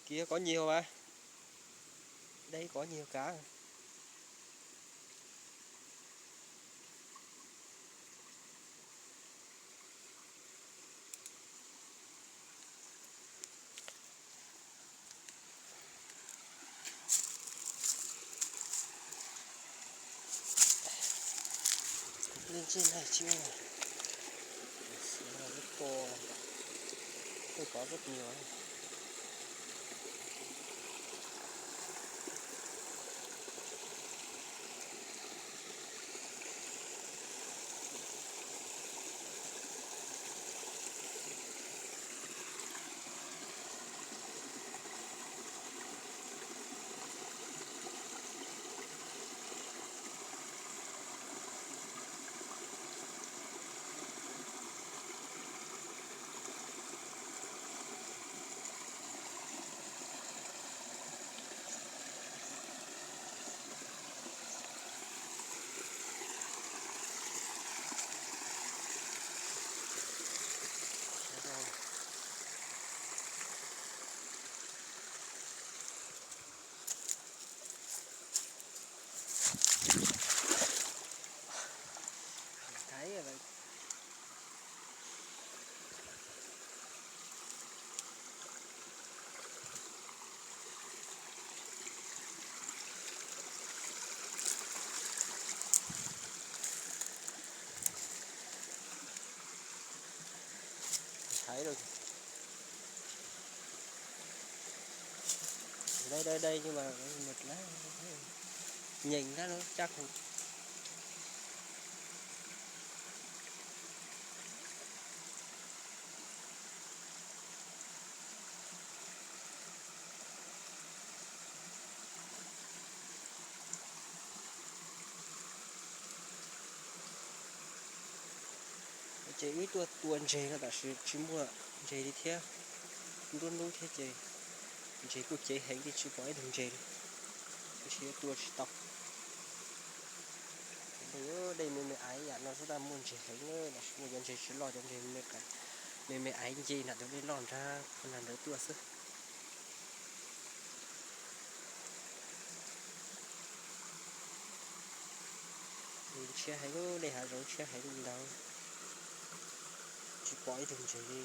Kiag kov nyuag mas, dej kov nyuag kav. Kuv plig ntsej na tsis ua, lub to, plig pov tub nyuag. Thaiv lawm. Đây đây đây, nhưng mà mệt lắm. Nhìn nó nó chắc không. Ces wb tuaj tua ntses no tab sis tsis muaj ntses li thiab, nruab hnub thiab ces ntses kuj cev heev li tsis pom ib tug ntses li, tab sis yuav tua tsis tau. Dej me me aiv yam no xwb tab muaj ntses heev na, tab sis muaj cov ntses tsis loj, cov ntses me me aiv nce nram tus dej loj nrag nrag ntawd tuaj xwb. Ntshiab heev, dej hav zoov ntshiab heev li ntawd, tsis pom ib tug ntses li.